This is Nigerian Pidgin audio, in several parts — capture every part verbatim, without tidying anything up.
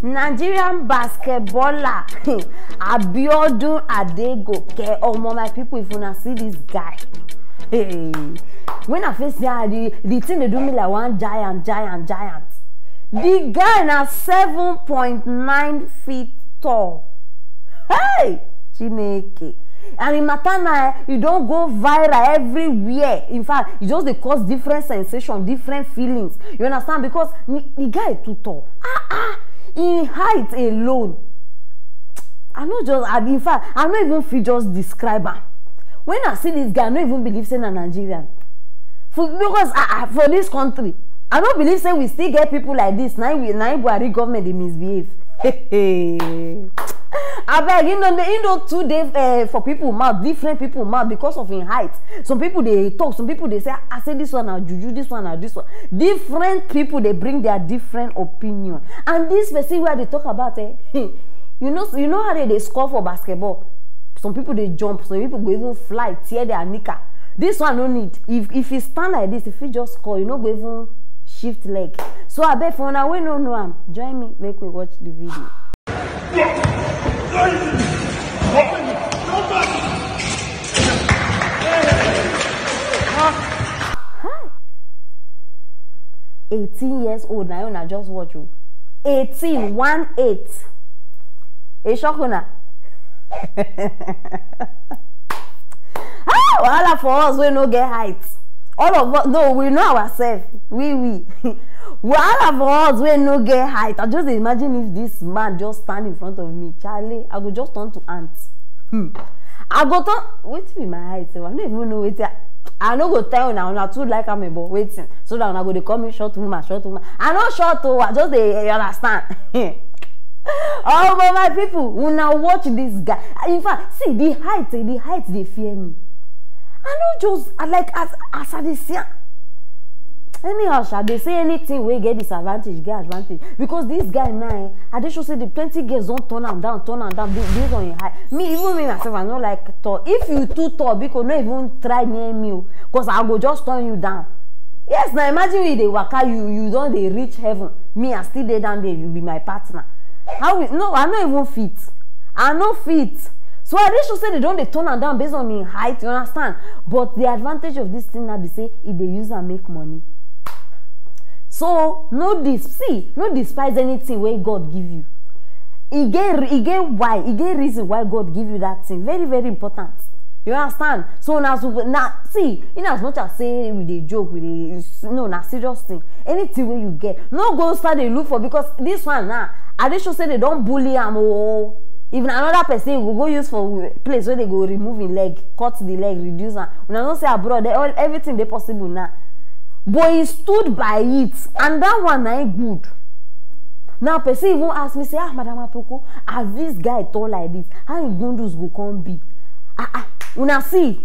Nigerian basketballer Abiodun Adegoke. Omo, my people, if una see this guy, hey, when I first see am, the the thing dey do me like one giant, giant, giant. The guy na seven point nine feet tall. Hey, Chineke. And the matter na, e don go viral everywhere. In fact, e just dey cause different sensation, different feelings. You understand? Because the, the guy too tall. Ah, ah. In height alone, I no just, I, in fact, I no even fit just describe am. When I see this guy, I no even believe say na Nigerian. For, because, ah, ah, for this country, I no believe say we still get people like this. Na im we, na im Buhari government dey misbehave. Abeg, you know, you know, too dey, eh, for people mouth, different people mouth because of im height. Some people dey talk, some people dey say, "I say this one na juju, this one na this one." Different people dey bring their different opinion. And this person wey I dey talk about, eh, you know, you know how they dey score for basketball. Some people dey jump, some people go even fly, tear their knicker. This one no need. If if he stand like this, if he just score, you no go even shift leg. So abeg, for una wey no know am, join me, make we watch the video. Hi. Eighteen years old, na una just watch o. Eighteen, one eight. E shock una. Ah, wahala for us wey no get height. All of us, no, we know ourselves. We, we. Wahala for us wey no get height. I just dey imagine if this man just stand in front of me. Charlie, I go just turn to ant. Hmm. I go turn, wetin be my height sef? I no even know wetin. I, I no go tell una, una too like am, but wetin? So that una go dey call me short woman, short woman. I no short o, I just dey, you understand? Oh, but my people, una watch this guy. In fact, see, the height, eh, the height dey fear me. I no just, I like, as, as I dey see am. Anyhow sha, dey say anything wey get disadvantage get advantage, because this guy now, eh, I dey sure say the plenty girls don turn am down, turn am down, ba-, based on him height. Me, even me myself, I no like tall. If you too tall, biko, no even try near me o, 'cause I go just turn you down. Yes, now imagine you dey waka, you, you don dey reach heaven. Me, I still dey down there, you be my partner. How we, no, I no even fit. I no fit. So I dey sure say they don dey turn am down based on him height, you understand? But the advantage of this thing now be say e dey use am make money. So no dis-, see, no despise anything wey God give you. E get re-, e get why, e get reason why God give you that thing. Very, very important. You understand? So now, so now, see, in as much as say we dey joke, we dey, no, na serious thing. Anything wey you get, no go start dey look for, because this one now, I dey sure say they don bully am o. If na another person, you go go use for place where they go remove him leg, cut the leg, reduce am. Una know say abroad, eh, all, everything dey possible now. But he stood by it, and that one na him good. Now person even ask me say, "Ah, Madam Apoko, as this guy tall like this, how him gundus go come be?" Ah, ah, una see,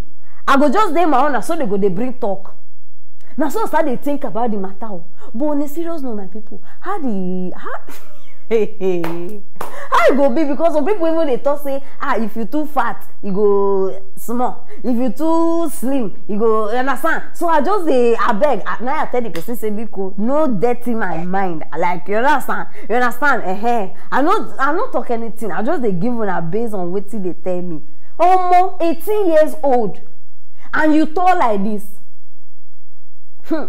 I go just dey my own, na so they go dey bring talk. Na so I start dey think about the matter o. But on a serious note, my people, how the, how, how e go be? Because some people even dey talk say, "Ah, if you too fat, e go small. If you too slim, e go," you understand? So I just dey, abeg, I, now I tell the person say, "Biko, no dirty my mind." Like, you understand? You understand? Eh, eh. I no, I no talk anything. I just dey give una based on wetin they tell me. Omo, eighteen years old, and you tall like this. Hmm.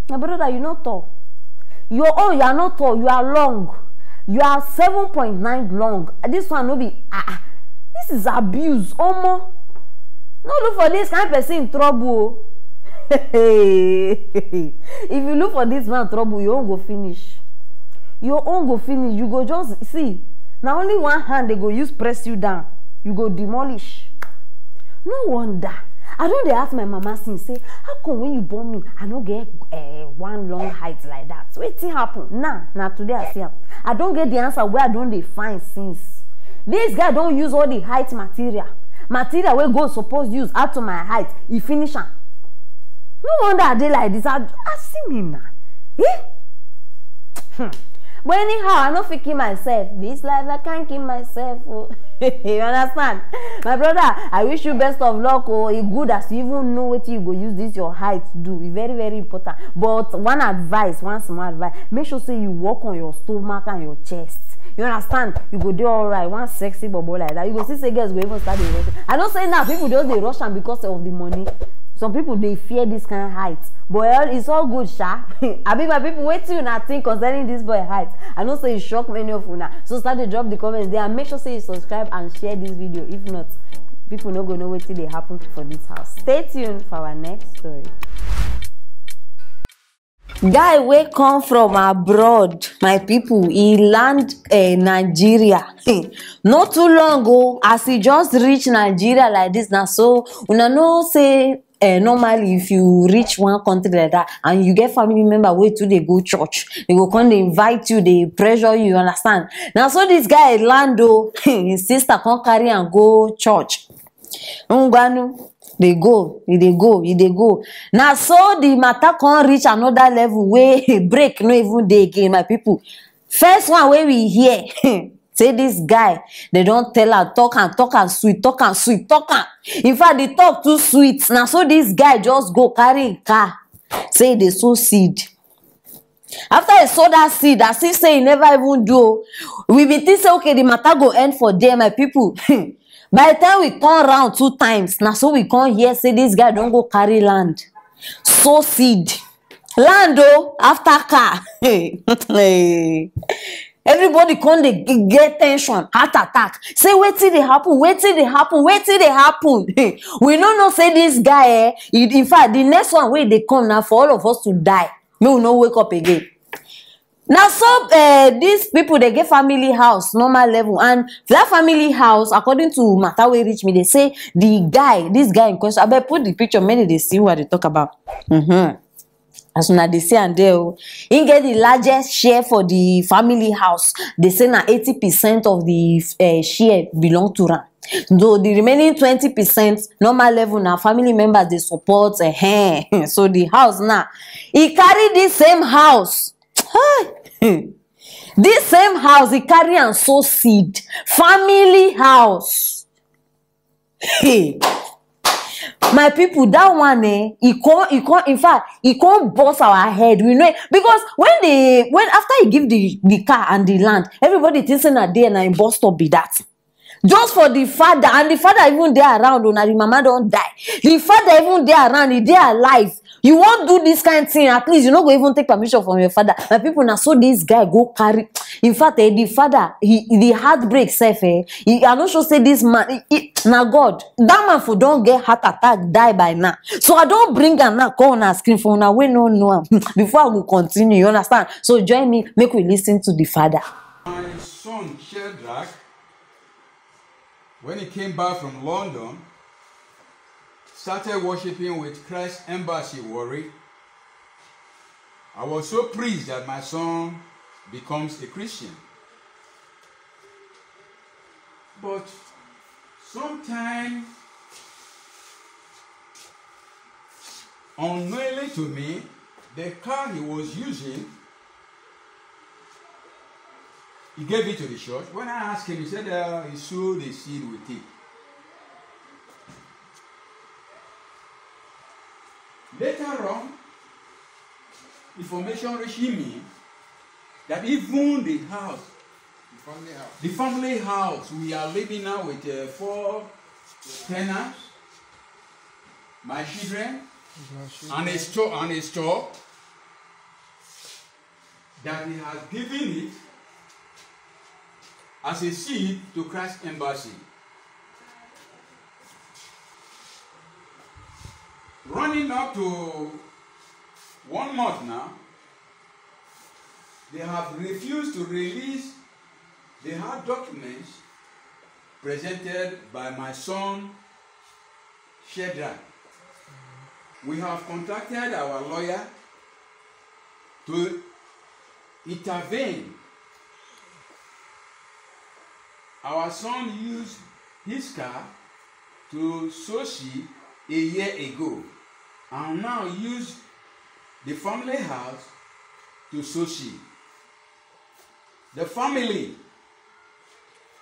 My brother, you no tall. Your own, you are not tall. You are long. You are seven point nine long. This one no be, ah, ah. This is abuse. Omo. No look for this kind person trouble o. If you look for this man trouble, your own go finish. Your own go finish. You go just see. Na only one hand they go use press you down. You go demolish. No wonder. I don dey ask my mama since say, "How come when you born me, I no get, eh, one long height like that? Wetin happen?" Now, na today I see am. I don get the answer wey I don dey find since. This guy don use all the height material. Material wey God suppose use add to my height, e finish am. No wonder I dey like this. I, I see me now. Eh? Hmm. But anyhow, I no fit kill myself. This life, I can't kill myself o. You understand? My brother, I wish you best of luck. Oh, e good as you even know what you go use this your height do. E very, very important. But one advice, one small advice, make sure say you work on your stomach and your chest. You understand? You go do all right. One sexy bobo like that. You go see say girls go even start dey rush. I don't say now people just dey rush am because of the money. Some people dey fear this kind of height. But all, it's all good, sha. Abi my people, wetin una think concerning this boy height? I know say e shock many of una. So start to drop the comments there and make sure say you subscribe and share this video. If not, people no go know wetin dey happen for this house. Stay tuned for our next story. Guy wey come from abroad, my people, he land uh, Nigeria. Not too long ago, as he just reach Nigeria like this, now so una know say uh, normally if you reach one country like that and you get family member wey too dey go church, they go come dey invite you, dey pressure you, you understand? Now so this guy land o, his sister come carry am go church. Ngwanu, dey go, e dey go, e dey go. Na so the matter come reach another level wey break no even dey again, my people. First one wey we hear say this guy, they don tell am, talk am, talk am sweet, talk am sweet, talk am. In fact, the talk too sweet. Na so this guy just go carry him car, say e dey sow seed. After he sow that seed, as if say he never even do o, we bin think say okay, the matter go end for there, my people. By the time we turn round two times, na so we come hear say this guy don go carry land, sow seed, land o, after car. Hey. Everybody come dey g- get tension, heart attack. Say wetin dey happen, wetin dey happen, wetin dey happen. We no know say this guy, eh, in in fact, the next one wey dey come na for all of us to die. Make we no wake up again. Na so uh, these people dey get family house normal level, and that family house, according to matter wey reach me, they say the guy, this guy in question, abeg put the picture, make they dey see what they talk about. Mm-hmm. As una dey see am there o, he get the largest share for the family house. They say na eighty percent of the uh, share belong to am. Though the remaining twenty percent normal level na family members dey support. Eh, so the house now, he carry this same house. Hey! This same house, he carry am sow seed. Family house. Hey. My people, that one, eh, he come, he come, in fact, he come burst our head. We know it. Because when they, when after he give the, the car and the land, everybody thinks say na there na him bus stop be that. Just for the father, and the father even dey around, oh, na the mama don die. The father even dey around, he dey alive. You wan do this kind thing, at least you no go even take permission from your father. My people, na so this guy go carry. In fact, eh, the father, he the heartbreak sef, eh, he, I no sure say this man, he, he, na God, that man for don get heart attack, die by now. So I don bring am now, come on our screen for una wey no know am. Before I go continue, you understand? So join me, make we listen to the father. My son Shadrach, when he came back from London, started worshiping with Christ Embassy Warri. I was so pleased that my son becomes a Christian. But sometime unknowingly to me, the car he was using, he gave it to the church. When I asked him, he said uh, he sowed a seed with it. Later on, information reached me that even the house, the family house, the family house we are living now with uh, four tenants, my children, and a store, and a store that he has given it as a seed to Christ Embassy. Running up to one month now, they have refused to release the hard documents presented by my son Shadrach. We have contacted our lawyer to intervene. Our son used his car to sow seed a year ago and now use the family house to sow seed. The family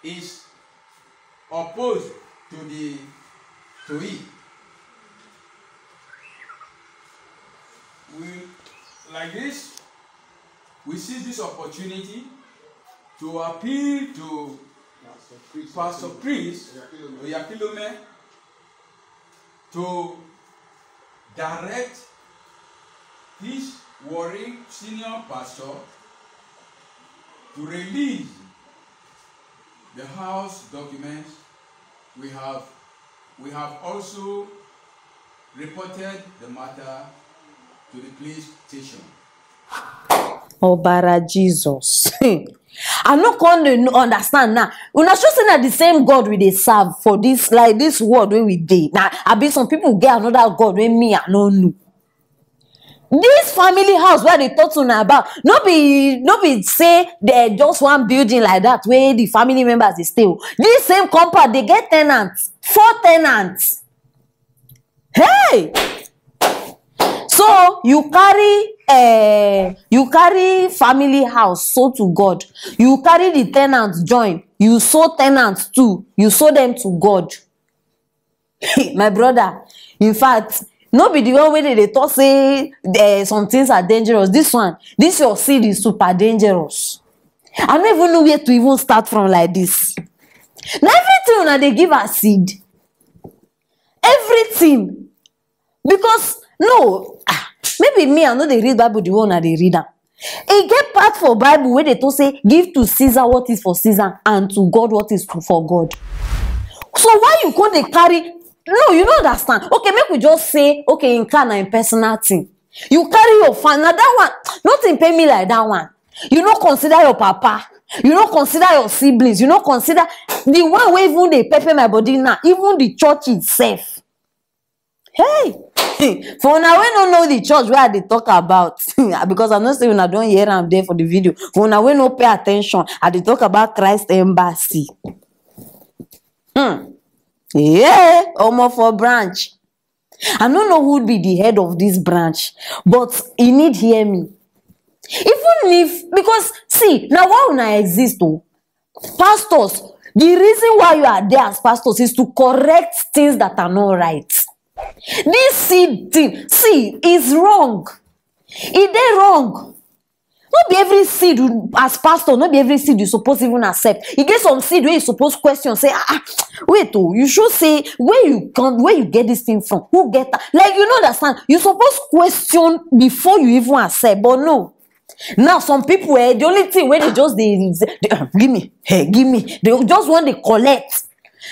is opposed to the to it. We like this, we see this opportunity to appeal to Pastor Chris Oyakilome to direct this Warri senior pastor to release the house documents. We have we have also reported the matter to the police station. Obara Jesus. I no come dey understand now. Una sure say na the same God we dey serve for this, like, this world wey we dey. Na abi some people get another God wey me I no know. This family house wey I dey talk to una about, no be no be say they just one building like that wey the family members dey stay o. This same compound dey get tenants, four tenants. Hey! So you carry uh, you carry family house sold to God. You carry the tenants join. You sold tenants too. You sold them to God. My brother, in fact, no be the one wey dey dey talk say uh, some things are dangerous. This one, this your seed is super dangerous. I no even know where to even start from like this. Na everything una dey give as seed. Everything. Because no, ah, maybe me I no dey read Bible the way una dey read am. E get part for Bible wey dey talk say give to Caesar what is for Caesar and to God what is for God. So why you come dey carry, no, you no understand. Okay, make we just say, okay, in car na im personal thing. You carry your fan, na that one, nothing pay me like that one. You no consider your papa, you no consider your siblings, you no consider the one wey even dey pepper my body now, even the church itself. Hey! For una wey no know the church wey I dey talk about, because I know say una don hear am there for the video. For una wey no pay attention, I dey talk about Christ Embassy. Hmm. Yeah, omo for branch. I no know who be the head of this branch, but e need hear me. Even if, because see, na why una exist o. Pastors, the reason why you are there as pastors is to correct things that are not right. This seed thing, see, is wrong. E dey wrong. No be every seed you, as pastor, no be every seed you suppose even accept. E get some seed wey you suppose question, say, ah, ah, wait o, you sure say where you come, where you get this thing from? Who get am? Like, you no understand. You suppose question before you even accept, but no. Now some people, eh, the only thing wey dey just dey, dey, ah, give me, hey, give me. They just want dey collect.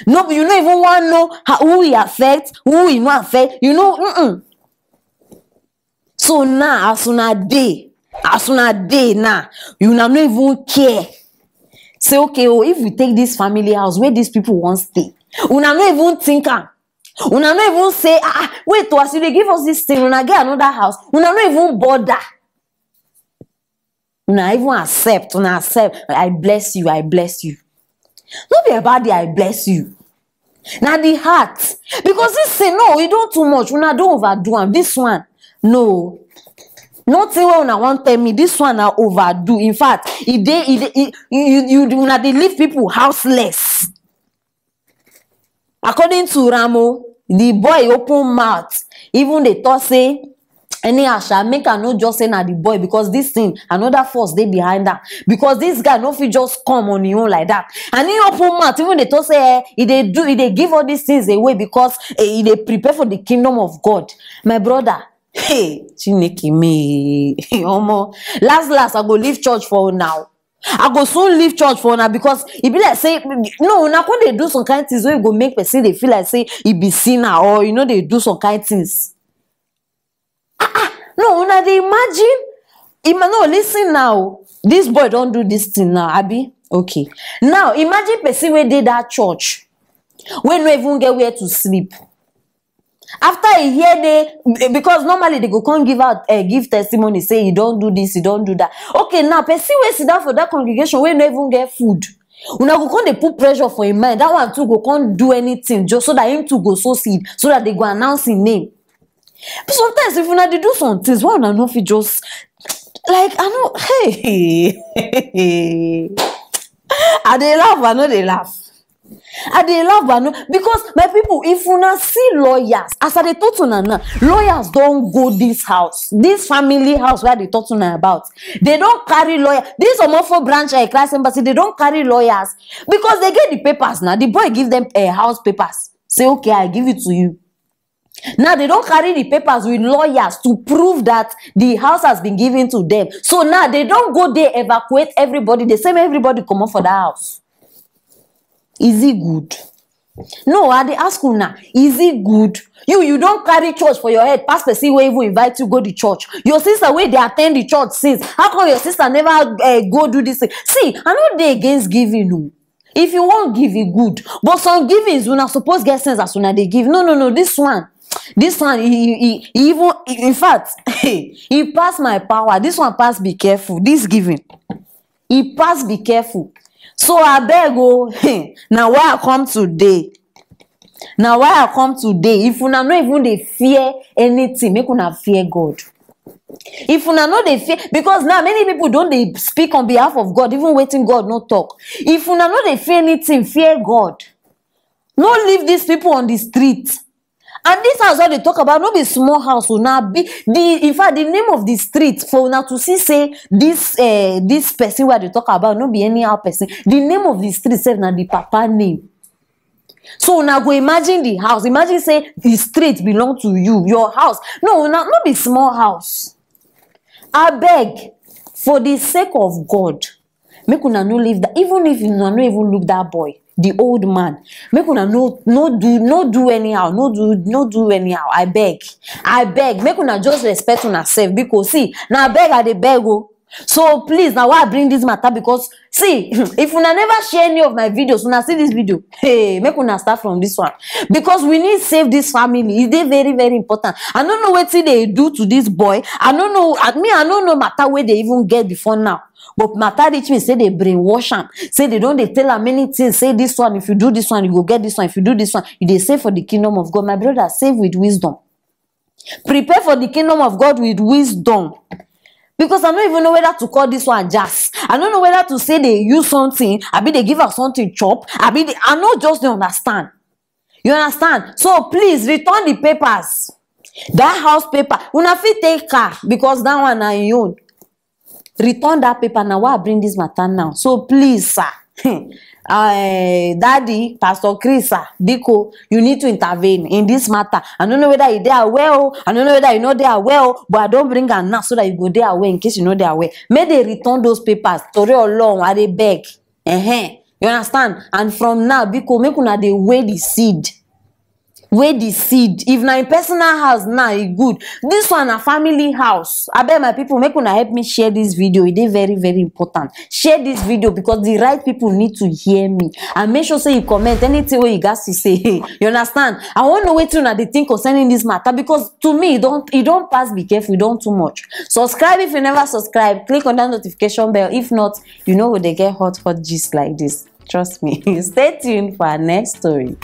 No, you no even wan know how, who e affect, who e no affect. You know, mm-mm. So now, as una dey, as una dey now, una no even care. Say, okay o, if we take this family house, where these people wan stay? Una no even think am. Una no even say, ah, ah, wait o, as you dey give us this thing, una get another house. Una no even bother. Una even accept, una accept. I bless you, I bless you. No be about the I bless you. Na the heart. Because this thing, no, e don too much. Una don overdo am. This one, no. Nothing wey una wan tell me, this one na overdo. In fact, e dey, e dey, e, you, you, you, una dey leave people houseless. According to Ramo, the boy open mouth, even dey talk say, anyhow sha, make I no just say na the boy, because this thing, another force dey behind am. Because this guy no fit just come on him own like that. And he open mouth, even dey talk say, eh, he dey do, he dey give all these things away because, eh, he dey prepare for the kingdom of God. My brother, hey, Chineke me, omo, last last I go leave church for now. I go soon leave church for una, because e be like say, no, una come dey do some kind things wey go make person dey feel like say e be sinner, or you know, dey do some kind things. Ah, ah, no, una dey imagine. Ima-, no, listen now. This boy don do this thing now, abi? Okay. Now, imagine person wey dey that church, wey no even get where to sleep. After a year, they, because normally they go come give out, uh, give testimony, say you don't do this, you don't do that. Okay, now person wey sit down for that congregation wey no even get food, una go come dey put pressure for him mind. That one too go come do anything just so that him too go sow seed, so that they go announce him name. But sometimes if una dey do some things, why una no fit just, like, I no, hey, I dey laugh, I no dey laugh. I dey laugh, but no, because my people, if una see lawyers, as I dey talk to una now, lawyers don go this house, this family house where I dey talk to una about. They don carry lawyer. This Omofo branch, uh, Christ Embassy, they don carry lawyers because they get the papers now. The boy give them, uh, house papers. Say, "Okay, I give it to you." Now they don carry the papers with lawyers to prove that the house has been given to them. So now they don go there, evacuate everybody. They say make everybody comot for that house. Is it good? No, I dey ask una, is it good? You, you don carry church for your head, pass person wey even invite you go the church. Your sister wey dey attend the church since, how come your sister never, eh, go do this thing? See, I no dey against giving o. If you wan give, e good. But some givings, una suppose get sense as una dey give. No, no, no, this one, this one, e, e, e, e even, in fact, e pass my power. This one pass be careful. This giving, e pass be careful. So abeg o, na why I come today. Na why I come today. If una no even dey fear anything, make una fear God. If una no dey fear, because now many people don dey speak on behalf of God, even wetin God no talk. If una no dey fear anything, fear God. No leave these people on the street. And this house wey I dey talk about, no be small house o, na big. The, in fact, the name of the street, for una to see say this, eh, this person wey I dey talk about no be anyhow person. The name of the street sef na the papa name. So una go imagine the house. Imagine say the street belong to you, your house. No, una, no be small house. Abeg, for the sake of God, make una no leave that. Even if una no even look that boy, the old man, make una no, no do, no do anyhow, no do, no do anyhow. I beg, I beg, make una just respect una self. Because see, na beg I dey beg o. So please, na why I bring this matter, because see, if una never share any of my videos, una see this video, hey, make una start from this one, because we need save this family. E dey very, very important. I no know wetin they do to this boy. I no know. I mean, I no know matter wey they even get before now. But matter reach me say they brainwash am. Say they don dey tell am many things. Say this one, if you do this one, you go get this one. If you do this one, you dey save for the kingdom of God. My brother, save with wisdom. Prepare for the kingdom of God with wisdom. Because I no even know whether to call this one jazz. I no know whether to say they use something, abi they give am something chop, abi they, I no just dey understand. You understand? So please return the papers. That house paper, una fit take car, because that one na im own. Return that paper. Na why I bring this matter now. So please, sir, uh, Daddy, Pastor Chris, sir, biko, you need to intervene in this matter. I no know whether you dey aware o, I no know whether you no dey aware o, but I don bring am now so that you go dey aware in case you no dey aware. Make they return those papers. Torí Ọlọ́run, I dey beg. Ehen. You understand? And from now, biko, make una dey weigh the seed. Weigh the seed. If na im personal house now, e good. This one na family house. Abeg, my people, make una help me share this video. E dey very, very important. Share this video, because the right people need to hear me. And make sure say you comment anything wey you gats to say. You understand? I wan know wetin una dey think concerning this matter, because to me, e don, e don pass be careful, e don too much. Subscribe if you never subscribe. Click on that notification bell. If not, you no go dey get hot, hot gist like this. Trust me. Stay tuned for our next story.